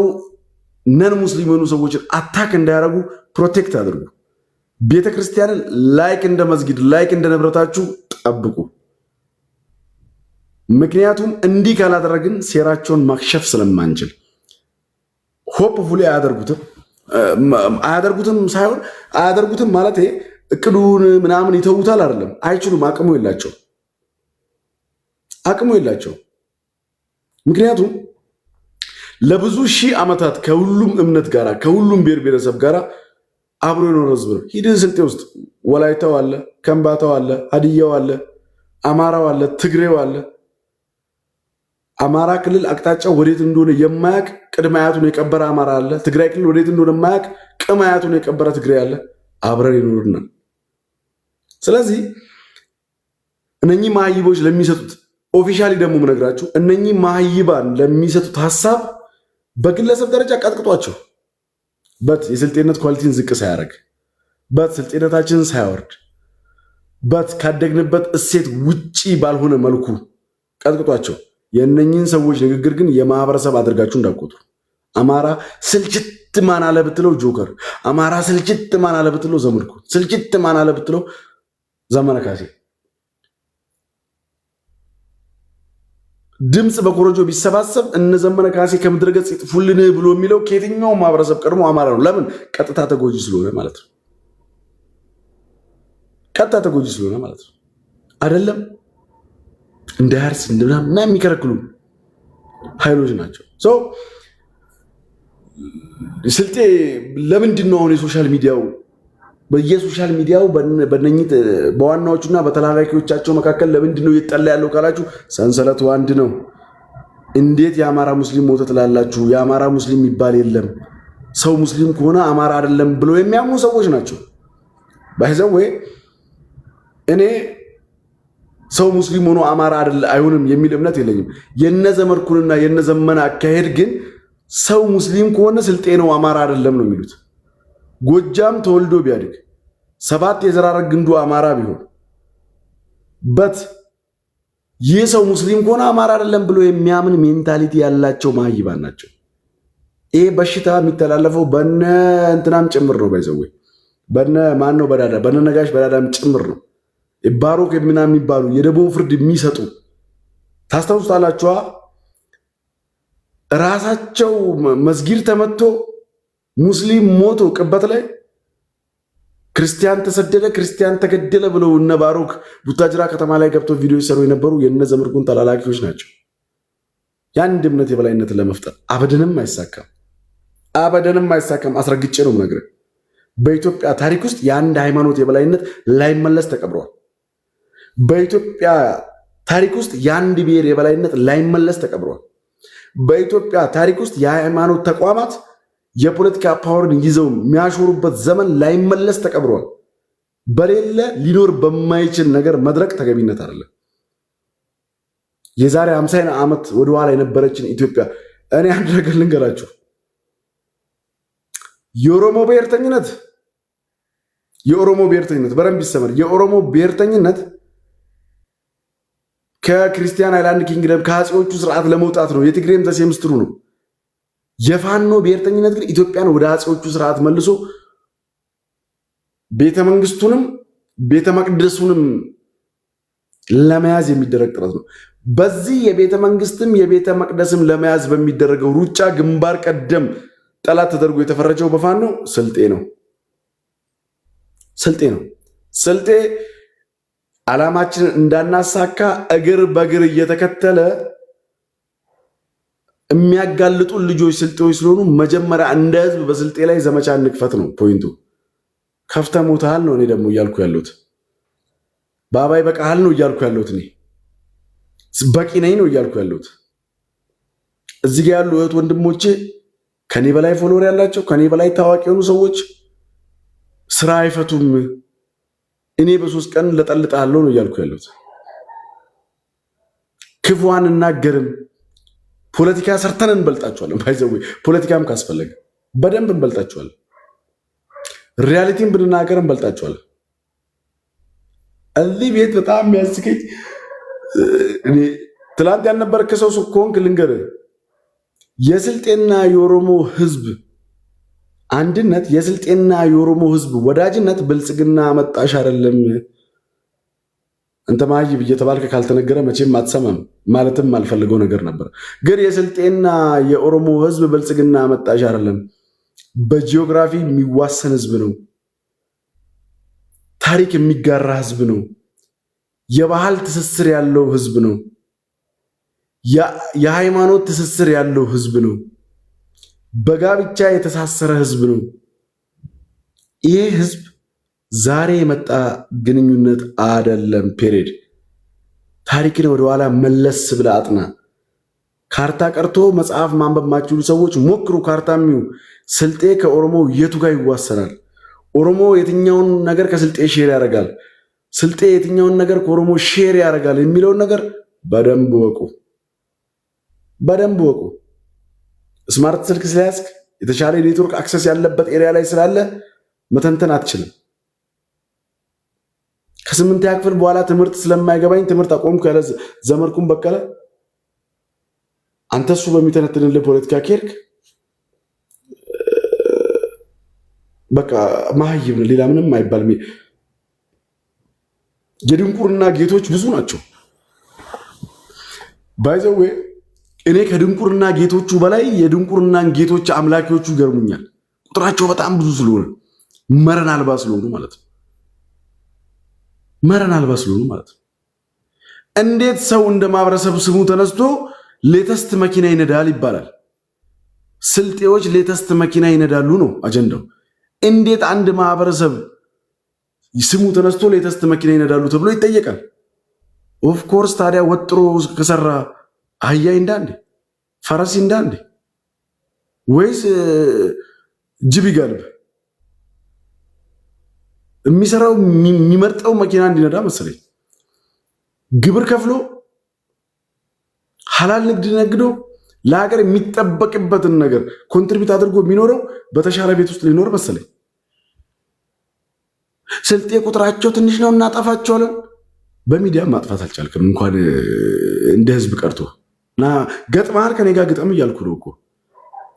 non ሙስሊም የሆኑ ሰዎችን attack እንዳያደርጉ protect አድርጉ። ቤተ ክርስቲያንን like እንደ መስጊድ፣ like እንደ ንብረታችሁ ጠብቁ። ምክንያቱም እንዲህ ካላደረግን ሴራቸውን ማክሸፍ ስለማንችል። Hopefully አያደርጉትም፣ አያደርጉትም ሳይሆን፣ አያደርጉትም ማለት እቅዱን ምናምን ይተዉታል አይደለም። አይችሉም። አቅሙ የላቸው፣ አቅሙ የላቸው። ምክንያቱም ለብዙ ሺህ ዓመታት ከሁሉም እምነት ጋር፣ ከሁሉም ብሔር ብሔረሰብ ጋር አብሮ የኖረ ህዝብ ነው። ሂድ ስልጤ ውስጥ ወላይታው አለ፣ ከምባታው አለ፣ ሀዲያው አለ፣ አማራው አለ፣ ትግሬው አለ። አማራ ክልል አቅጣጫው ወዴት እንደሆነ የማያቅ ቅድመ አያቱን የቀበረ አማራ አለ። ትግራይ ክልል ወዴት እንደሆነ የማያቅ ቅም አያቱን የቀበረ ትግሬ አለ። አብረን ይኖርናል። ስለዚህ እነኚህ መሀይቦች ለሚሰጡት፣ officially ደግሞ ምነግራችሁ፣ እነኚህ መሀይባን ለሚሰጡት ሀሳብ በግለሰብ ደረጃ ቀጥቅጧቸው፣ but የስልጤነት quality ን ዝቅ ሳያደርግ፣ but ስልጤነታችንን ሳያወርድ፣ but ካደግንበት እሴት ውጪ ባልሆነ መልኩ ቀጥቅጧቸው። የእነኚህን ሰዎች ንግግር ግን የማህበረሰብ አድርጋችሁ እንዳትቆጥሩ። አማራ ስልችት ማን አለ ብትለው ጆከር፣ አማራ ስልችት ማን አለ ብትለው ዘመድኩን፣ ስልችት ማን አለ ብትለው ዘመነ ካሴ። ድምፅ በኮረጆ ቢሰባሰብ እነ ዘመነ ካሴ ከምድረ ገጽ ይጥፉልን ብሎ የሚለው ከየትኛውም ማህበረሰብ ቀድሞ አማራ ነው። ለምን? ቀጥታ ተጎጂ ስለሆነ ማለት ነው። ቀጥታ ተጎጂ ስለሆነ ማለት ነው። አይደለም እንዳያርስ እንደምናምን የሚከለክሉ ኃይሎች ናቸው። ስልጤ ለምንድን ነው አሁን የ social media ው፣ በየ social media ው በነኚህ በዋናዎቹና በተላላኪዎቻቸው መካከል ለምንድን ነው እየጠላ ያለው ካላችሁ፣ ሰንሰለቱ አንድ ነው። እንዴት የአማራ ሙስሊም ሞተ ትላላችሁ? የአማራ ሙስሊም የሚባል የለም። ሰው ሙስሊም ከሆነ አማራ አይደለም ብለው የሚያምኑ ሰዎች ናቸው። By the way፣ እኔ ሰው ሙስሊም ሆኖ አማራ አይደለ አይሆንም የሚል እምነት የለኝም። የነ ዘመድኩንና የነ ዘመነ አካሄድ ግን ሰው ሙስሊም ከሆነ ስልጤ ነው፣ አማራ አይደለም ነው የሚሉት። ጎጃም ተወልዶ ቢያድግ፣ ሰባት የዘር ሐረግ ግንዱ አማራ ቢሆን but ይህ ሰው ሙስሊም ከሆነ አማራ አይደለም ብሎ የሚያምን mentality ያላቸው መሃይባን ናቸው። ይሄ በሽታ የሚተላለፈው በነ እንትናም ጭምር ነው። By the way፣ በነ ማን ነው በዳዳ፣ በነ ነጋሽ በዳዳም ጭምር ነው። ባሮክ ምናምን የሚባሉ የደቦ ፍርድ የሚሰጡ ታስታውሱታላችኋ። ራሳቸው መስጊድ ተመቶ ሙስሊም ሞቶ ቅበት ላይ ክርስቲያን ተሰደደ፣ ክርስቲያን ተገደለ ብለው እነ ባሮክ ቡታጅራ ከተማ ላይ ገብተው ቪዲዮ ይሰሩ የነበሩ የነ ዘመድኩን ተላላኪዎች ናቸው። የአንድ እምነት የበላይነትን ለመፍጠር አበደንም አይሳካም፣ አበደንም አይሳካም። አስረግጬ ነው የምነግርህ። በኢትዮጵያ ታሪክ ውስጥ የአንድ ሃይማኖት የበላይነት ላይመለስ ተቀብሯል። በኢትዮጵያ ታሪክ ውስጥ የአንድ ብሔር የበላይነት ላይመለስ ተቀብሯል። በኢትዮጵያ ታሪክ ውስጥ የሃይማኖት ተቋማት የፖለቲካ power ን ይዘው የሚያሾሩበት ዘመን ላይመለስ ተቀብሯል። በሌለ ሊኖር በማይችል ነገር መድረቅ ተገቢነት አይደለም። የዛሬ 50 ዓመት ወደኋላ የነበረችን ኢትዮጵያ፣ እኔ አንድ ነገር ልንገራችሁ። የኦሮሞ ብሔርተኝነት በደንብ ይሰመር። የኦሮሞ ብሔርተኝነት ከ Christian Highland Kingdom፣ ከአፄዎቹ ስርዓት ለመውጣት ነው። የትግሬም the same story ነው። የፋኖ ብሔርተኝነት ግን ኢትዮጵያን ወደ አፄዎቹ ስርዓት መልሶ ቤተ መንግስቱንም ቤተ መቅደሱንም ለመያዝ የሚደረግ ጥረት ነው። በዚህ የቤተ መንግስትም የቤተ መቅደስም ለመያዝ በሚደረገው ሩጫ ግንባር ቀደም ጠላት ተደርጎ የተፈረጀው በፋኖ ስልጤ ነው። ስልጤ ነው። ስልጤ ዓላማችንን እንዳናሳካ እግር በእግር እየተከተለ የሚያጋልጡን ልጆች ስልጤዎች ስለሆኑ መጀመሪያ እንደ ህዝብ በስልጤ ላይ ዘመቻ እንክፈት ነው point ኡ። ከፍተህ ሞተሃል ነው እኔ ደግሞ እያልኩ ያለሁት። ባባይ በቃሃል ነው እያልኩ ያለሁት። እኔ በቂ ነኝ ነው እያልኩ ያለሁት። እዚህ ጋ ያሉ እህት ወንድሞቼ፣ ከኔ በላይ follower ያላቸው፣ ከኔ በላይ ታዋቂ የሆኑ ሰዎች ስራ አይፈቱም። እኔ በ3 ቀን ለጠልጣለሁ ነው እያልኩ ያለሁት። ክፉ አንናገርም። ፖለቲካ ሰርተን እንበልጣቸዋለን። By the way፣ ፖለቲካም ካስፈለገ በደንብ እንበልጣቸዋለን። Reality ን ብንናገር እንበልጣቸዋለን። እዚህ ቤት በጣም የሚያስቀኝ፣ ትላንት ያልነበርክ ሰው ከሆንክ ልንገርህ፣ የስልጤና የኦሮሞ ህዝብ አንድነት፣ የስልጤና የኦሮሞ ህዝብ ወዳጅነት ብልጽግና መጣሽ አይደለም። አንተ መሃይብ እየተባልክ ካልተነገረ መቼም አትሰማም። ማለትም አልፈልገው ነገር ነበር። ግን የስልጤና የኦሮሞ ህዝብ ብልጽግና መጣሽ አይደለም። በጂኦግራፊ የሚዋሰን ህዝብ ነው። ታሪክ የሚጋራ ህዝብ ነው። የባህል ትስስር ያለው ህዝብ ነው። የሃይማኖት ትስስር ያለው ህዝብ ነው። በጋብቻ የተሳሰረ ህዝብ ነው። ይሄ ህዝብ ዛሬ የመጣ ግንኙነት አደለም። Period። ታሪክን ወደኋላ መለስ ብለህ አጥና። ካርታ ቀርቶ መጽሐፍ ማንበብ ማትችሉ ሰዎች ሞክሩ። ካርታ የሚው ስልጤ ከኦሮሞ የቱ ጋር ይዋሰናል? ኦሮሞ የትኛውን ነገር ከስልጤ share ያደርጋል? ስልጤ የትኛውን ነገር ከኦሮሞ share ያደርጋል የሚለውን ነገር በደንብ እወቁ፣ በደንብ እወቁ። Smart ስልክ ስለያዝክ፣ የተሻለ የ network access ያለበት area ላይ ስላለ መተንተን አትችልም። ከስምንተኛ ክፍል በኋላ ትምህርት ስለማይገባኝ ትምህርት አቆምኩ ያለ ዘመድኩን በቀለ፣ አንተ እሱ በሚተነትንልህ ፖለቲካ ከሄድክ በቃ መሀይብ ነው፣ ሌላ ምንም አይባልም። የድንቁርና ጌቶች ብዙ ናቸው። By the way፣ እኔ ከድንቁርና ጌቶቹ በላይ የድንቁርናን ጌቶች አምላኪዎቹ ይገርሙኛል። ቁጥራቸው በጣም ብዙ ስለሆነ፣ መረን አልባ ስለሆኑ ማለት ነው። መረን አልባ ስለሆኑ ማለት ነው። እንዴት ሰው እንደ ማህበረሰብ ስሙ ተነስቶ latest መኪና ይነዳል ይባላል? ስልጤዎች latest መኪና ይነዳሉ ነው አጀንዳው። እንዴት አንድ ማህበረሰብ ስሙ ተነስቶ latest መኪና ይነዳሉ ተብሎ ይጠየቃል? Of course፣ ታዲያ ወጥሮ ከሰራ አህያ ይንዳ እንዴ? ፈረስ ይንዳ እንዴ? ወይስ ጅብ ይጋልብ የሚሰራው የሚመርጠው መኪና እንዲነዳ መሰለኝ። ግብር ከፍሎ ሐላል ንግድ ነግዶ ለሀገር የሚጠበቅበትን ነገር contribute አድርጎ የሚኖረው በተሻለ ቤት ውስጥ ሊኖር መሰለኝ። ስልጤ ቁጥራቸው ትንሽ ነው፣ እናጠፋቸዋለን። በሚዲያ ማጥፋት አልቻልክም፣ እንኳን እንደ ህዝብ ቀርቶ እና ገጥመሃል፣ ከኔ ጋር ግጠም እያልኩ ነው እኮ።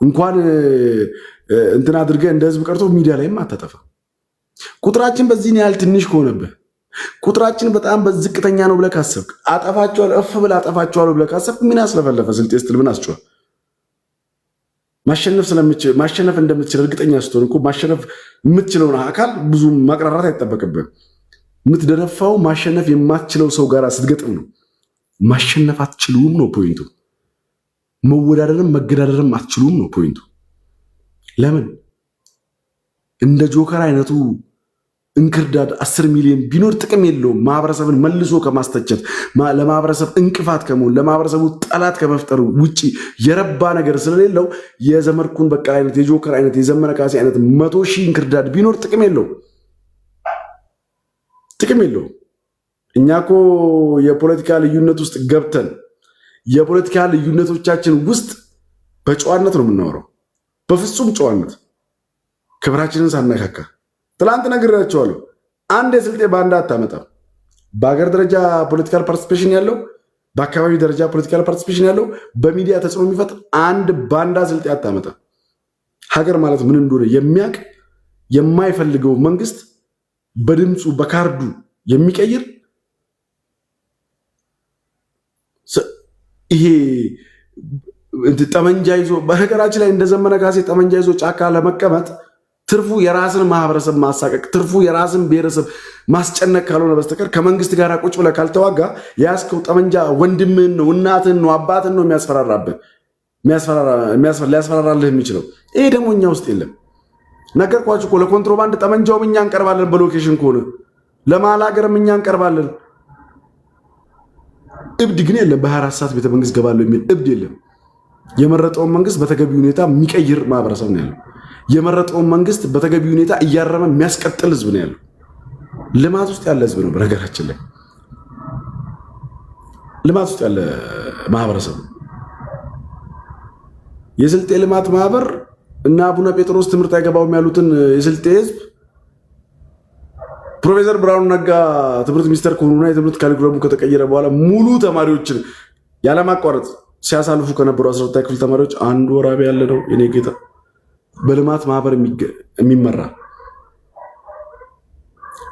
እንኳን እንትን አድርገህ እንደ ህዝብ ቀርቶ ሚዲያ ላይም አታጠፋ። ቁጥራችን በዚህን ያህል ትንሽ ከሆነብህ፣ ቁጥራችን በጣም በዝቅተኛ ነው ብለህ ካሰብክ፣ አጠፋቸዋለሁ እፍ ብለህ አጠፋቸዋለሁ ብለህ ካሰብክ ምን አስለፈለፈ? ስልጤ ስትል ምን አስጮኸ? ማሸነፍ እንደምትችል እርግጠኛ ስትሆን እኮ ማሸነፍ የምትችለውን አካል ብዙ ማቅራራት አይጠበቅብህም። የምትደነፋው ማሸነፍ የማትችለው ሰው ጋር ስትገጥም ነው። ማሸነፍ አትችሉም ነው point ኡ። መወዳደርም መገዳደርም አትችሉም ነው point ኡ። ለምን እንደ ጆከር አይነቱ እንክርዳድ 10 ሚሊዮን ቢኖር ጥቅም የለውም። ማህበረሰብን መልሶ ከማስተቸት፣ ለማህበረሰብ እንቅፋት ከመሆን፣ ለማህበረሰቡ ጠላት ከመፍጠር ውጭ የረባ ነገር ስለሌለው የዘመድኩን በቀለ አይነት፣ የጆከር አይነት፣ የዘመነ ካሴ አይነት 100,000 እንክርዳድ ቢኖር ጥቅም የለውም፣ ጥቅም የለውም። እኛ እኮ የፖለቲካ ልዩነት ውስጥ ገብተን የፖለቲካ ልዩነቶቻችን ውስጥ በጨዋነት ነው የምናወራው፣ በፍጹም ጨዋነት ክብራችንን ሳነካካ። ትላንት ነግሬያቸዋለሁ። አንድ የስልጤ ባንዳ አታመጣም። በሀገር ደረጃ political participation ያለው፣ በአካባቢ ደረጃ political participation ያለው፣ በሚዲያ ተጽዕኖ የሚፈጥር አንድ ባንዳ ስልጤ አታመጣም። ሀገር ማለት ምን እንደሆነ የሚያውቅ፣ የማይፈልገው መንግስት በድምፁ በካርዱ የሚቀይር፣ ይሄ ጠመንጃ ይዞ፣ በነገራችን ላይ እንደ ዘመነ ካሴ ጠመንጃ ይዞ ጫካ ለመቀመጥ ትርፉ የራስን ማህበረሰብ ማሳቀቅ፣ ትርፉ የራስን ብሔረሰብ ማስጨነቅ ካልሆነ በስተቀር ከመንግስት ጋር ቁጭ ብለህ ካልተዋጋ የያዝከው ጠመንጃ ወንድምህን ነው፣ እናትህን ነው፣ አባትህን ነው የሚያስፈራራብህ፣ ሊያስፈራራልህ የሚችለው። ይሄ ደግሞ እኛ ውስጥ የለም። ነገርኳችሁ እኮ፣ ለኮንትሮባንድ ጠመንጃውም እኛ እንቀርባለን፣ በ location ከሆነ ለመሀል ሀገርም እኛ እንቀርባለን። እብድ ግን የለም። በ24 ሰዓት ቤተመንግስት ገባለሁ የሚል እብድ የለም። የመረጠውን መንግስት በተገቢ ሁኔታ የሚቀይር ማህበረሰብ ነው ያለው። የመረጠውን መንግስት በተገቢ ሁኔታ እያረመ የሚያስቀጥል ህዝብ ነው ያለው። ልማት ውስጥ ያለ ህዝብ ነው። በነገራችን ላይ ልማት ውስጥ ያለ ማህበረሰብ ነው። የስልጤ ልማት ማህበር እና አቡነ ጴጥሮስ ትምህርት አይገባውም ያሉትን የስልጤ ህዝብ ፕሮፌሰር ብርሃኑ ነጋ ትምህርት ሚኒስተር ከሆኑና የትምህርት curriculum ኡ ከተቀየረ በኋላ ሙሉ ተማሪዎችን ያለማቋረጥ ሲያሳልፉ ከነበሩ 12ኛ ክፍል ተማሪዎች አንዱ ወራቤ ያለ ነው የኔ ጌታ። በልማት ማህበር የሚመራ፣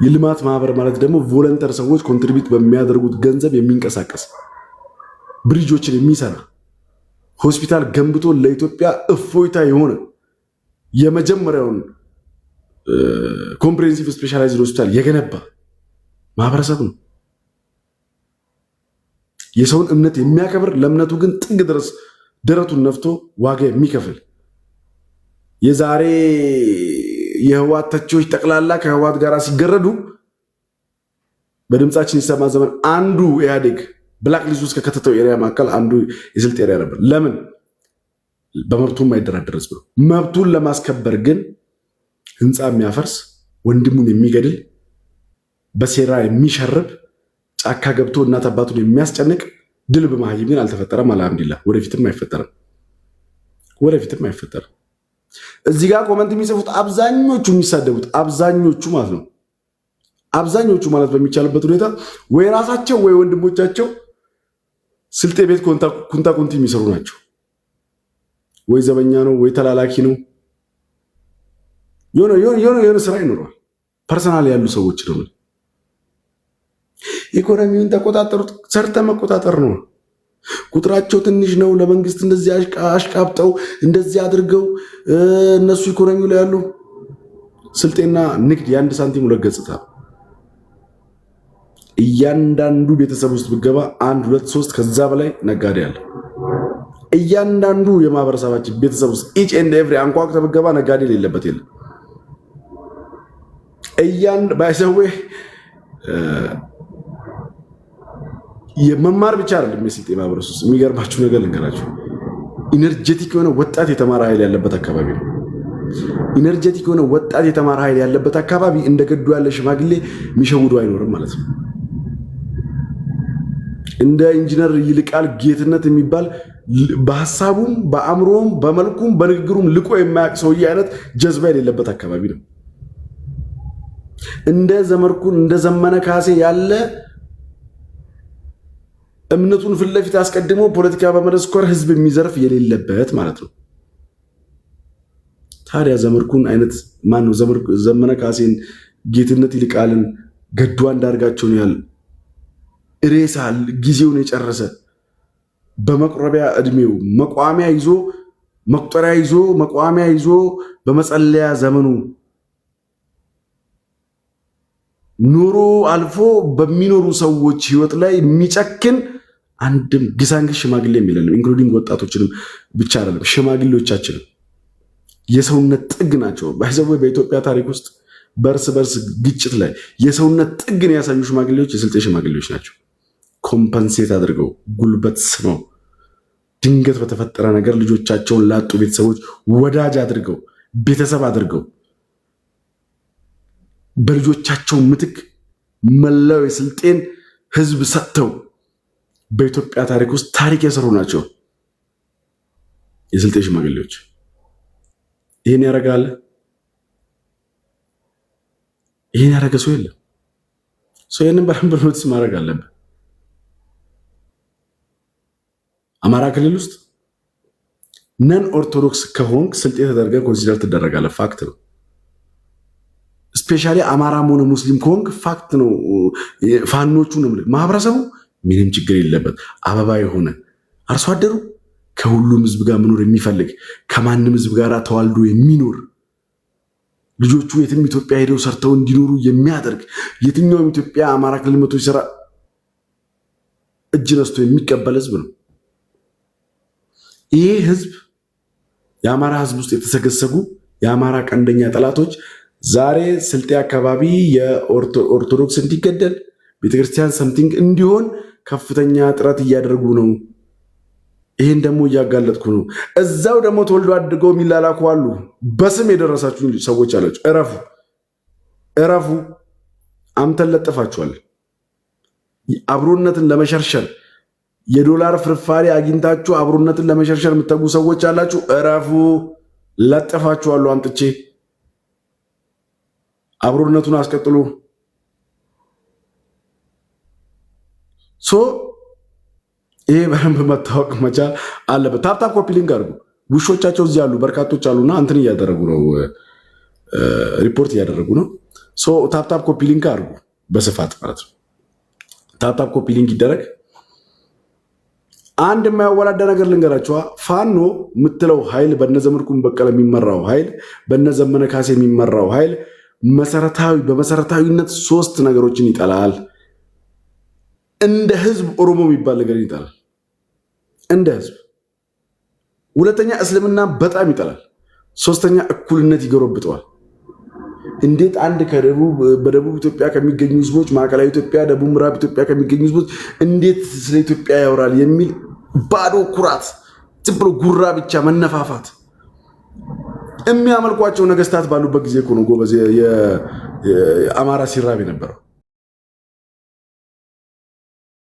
የልማት ማህበር ማለት ደግሞ volunteer ሰዎች contribute በሚያደርጉት ገንዘብ የሚንቀሳቀስ፣ bridge ኦችን የሚሰራ፣ ሆስፒታል ገንብቶ ለኢትዮጵያ እፎይታ የሆነ የመጀመሪያውን comprehensive specialized ሆስፒታል የገነባ ማህበረሰብ ነው። የሰውን እምነት የሚያከብር፣ ለእምነቱ ግን ጥግ ድረስ ደረቱን ነፍቶ ዋጋ የሚከፍል። የዛሬ የህወሓት ተቺዎች ጠቅላላ ከህወሓት ጋር ሲገረዱ በድምፃችን ይሰማ ዘመን አንዱ ኢህአዴግ black list ውስጥ ከከተተው area መካከል አንዱ የስልጤ area ነበር። ለምን? በመብቱ የማይደራደር ህዝብ ነው። መብቱን ለማስከበር ግን ህንፃ የሚያፈርስ፣ ወንድሙን የሚገድል፣ በሴራ የሚሸርብ፣ ጫካ ገብቶ እናት አባቱን የሚያስጨንቅ ድልብ መሀይም ግን አልተፈጠረም። አልሐምዱሊላህ ወደፊትም አይፈጠርም። ወደፊትም አይፈጠርም። እዚህ ጋር comment የሚጽፉት አብዛኞቹ፣ የሚሳደቡት አብዛኞቹ ማለት ነው፣ አብዛኞቹ ማለት በሚቻልበት ሁኔታ ወይ ራሳቸው ወይ ወንድሞቻቸው ስልጤ ቤት ኩንታ ኩንቲ የሚሰሩ ናቸው። ወይ ዘበኛ ነው ወይ ተላላኪ ነው። የሆነ የሆነ ስራ ይኖረዋል። Personal ያሉ ሰዎች ደግሞ ኢኮኖሚውን ተቆጣጠሩት። ሰርተ መቆጣጠር ነው። ቁጥራቸው ትንሽ ነው። ለመንግስት እንደዚህ አሽቃብጠው እንደዚህ አድርገው እነሱ ኢኮኖሚው ላይ ያሉ። ስልጤና ንግድ የአንድ ሳንቲም ሁለት ገጽታ። እያንዳንዱ ቤተሰብ ውስጥ ብገባ አንድ፣ ሁለት፣ ሶስት ከዛ በላይ ነጋዴ አለ። እያንዳንዱ የማህበረሰባችን ቤተሰብ ውስጥ each and every አንኳኩተህ ብገባ ነጋዴ የሌለበት የለም። By the way የመማር ብቻ አይደለም የስልጤ ማህበረሰብ ውስጥ። የሚገርማችሁ ነገር ልንገራችሁ። Energetic የሆነ ወጣት የተማረ ኃይል ያለበት አካባቢ ነው። Energetic የሆነ ወጣት የተማረ ኃይል ያለበት አካባቢ እንደ ገዱ ያለ ሽማግሌ የሚሸውዱ አይኖርም ማለት ነው። እንደ ኢንጂነር ይልቃል ጌትነት የሚባል በሀሳቡም በአእምሮም በመልኩም በንግግሩም ልቆ የማያውቅ ሰውዬ አይነት ጀዝባ የሌለበት አካባቢ ነው። እንደ ዘመድኩን እንደ ዘመነ ካሴ ያለ እምነቱን ፊት ለፊት አስቀድሞ ፖለቲካ በመደስኮር ህዝብ የሚዘርፍ የሌለበት ማለት ነው። ታዲያ ዘመድኩን አይነት ማን ነው? ዘመነ ካሴን፣ ጌትነት ይልቃልን፣ ገዱ አንዳርጋቸውን ያህል ሬሳ ጊዜውን የጨረሰ በመቁረቢያ እድሜው መቋሚያ ይዞ መቁጠሪያ ይዞ መቋሚያ ይዞ በመጸለያ ዘመኑ ኑሮ አልፎ በሚኖሩ ሰዎች ህይወት ላይ የሚጨክን አንድም ግሳንግስ ሽማግሌ የሚለንም including ወጣቶችንም ብቻ አይደለም፣ ሽማግሌዎቻችንም የሰውነት ጥግ ናቸው። By the way በኢትዮጵያ ታሪክ ውስጥ በእርስ በርስ ግጭት ላይ የሰውነት ጥግን ያሳዩ ሽማግሌዎች የስልጤ ሽማግሌዎች ናቸው። Compensate አድርገው ጉልበት ስመው ድንገት በተፈጠረ ነገር ልጆቻቸውን ላጡ ቤተሰቦች ወዳጅ አድርገው ቤተሰብ አድርገው በልጆቻቸው ምትክ መላው የስልጤን ህዝብ ሰጥተው በኢትዮጵያ ታሪክ ውስጥ ታሪክ የሰሩ ናቸው የስልጤ ሽማግሌዎች። ይህን ያደርጋል? ይህን ያደረገ ሰው የለም። ሰው ይህንን በደንብ notice ማድረግ አለብን። አማራ ክልል ውስጥ non ኦርቶዶክስ ከሆንክ ስልጤ ተደርገህ consider ትደረጋለህ። Fact ነው። Especially አማራም ሆነ ሙስሊም ከሆንክ fact ነው። ፋኖቹ ነው ማህበረሰቡ ምንም ችግር የለበት። አበባ የሆነ አርሶ አደሩ ከሁሉም ህዝብ ጋር መኖር የሚፈልግ፣ ከማንም ህዝብ ጋር ተዋልዶ የሚኖር፣ ልጆቹ የትም ኢትዮጵያ ሄደው ሰርተው እንዲኖሩ የሚያደርግ፣ የትኛውም ኢትዮጵያ አማራ ክልል መቶ ሲሰራ እጅ ነስቶ የሚቀበል ህዝብ ነው። ይሄ ህዝብ የአማራ ህዝብ ውስጥ የተሰገሰጉ የአማራ ቀንደኛ ጠላቶች ዛሬ ስልጤ አካባቢ የኦርቶዶክስ እንዲገደል፣ ቤተክርስቲያን something እንዲሆን ከፍተኛ ጥረት እያደረጉ ነው። ይህን ደግሞ እያጋለጥኩ ነው። እዛው ደግሞ ተወልዶ አድገው የሚላላኩ አሉ። በስም የደረሳችሁ ሰዎች አላችሁ። እረፉ፣ እረፉ። አምተን ለጥፋችኋል። አብሮነትን ለመሸርሸር የዶላር ፍርፋሪ አግኝታችሁ አብሮነትን ለመሸርሸር የምትተጉ ሰዎች አላችሁ። እረፉ። ለጥፋችኋለሁ አምጥቼ። አብሮነቱን አስቀጥሉ። So ይሄ በደንብ መታወቅ መቻል አለበት። Tap tap copy link አድርጉ። ውሾቻቸው እዚህ አሉ፣ በርካቶች አሉና እንትን እያደረጉ ነው፣ ሪፖርት እያደረጉ ነው። So tap tap copy link አድርጉ በስፋት ማለት ነው። Tap tap copy link ይደረግ። አንድ የማያወላዳ ነገር ልንገራችኋ። ፋኖ የምትለው ኃይል፣ በነዘመድኩን በቀለ የሚመራው ኃይል፣ በነዘመነ ካሴ የሚመራው ኃይል መሰረታዊ በመሰረታዊነት ሶስት ነገሮችን ይጠላል። እንደ ህዝብ ኦሮሞ የሚባል ነገር ይጠላል። እንደ ህዝብ። ሁለተኛ እስልምና በጣም ይጠላል። ሶስተኛ እኩልነት ይጎረብጠዋል። እንዴት አንድ በደቡብ ኢትዮጵያ ከሚገኙ ህዝቦች፣ ማዕከላዊ ኢትዮጵያ፣ ደቡብ ምዕራብ ኢትዮጵያ ከሚገኙ ህዝቦች እንዴት ስለ ኢትዮጵያ ያወራል የሚል ባዶ ኩራት፣ ዝም ብሎ ጉራ ብቻ መነፋፋት። የሚያመልኳቸው ነገስታት ባሉበት ጊዜ እኮ ነው ጎበዝ አማራ ሲራብ የነበረው።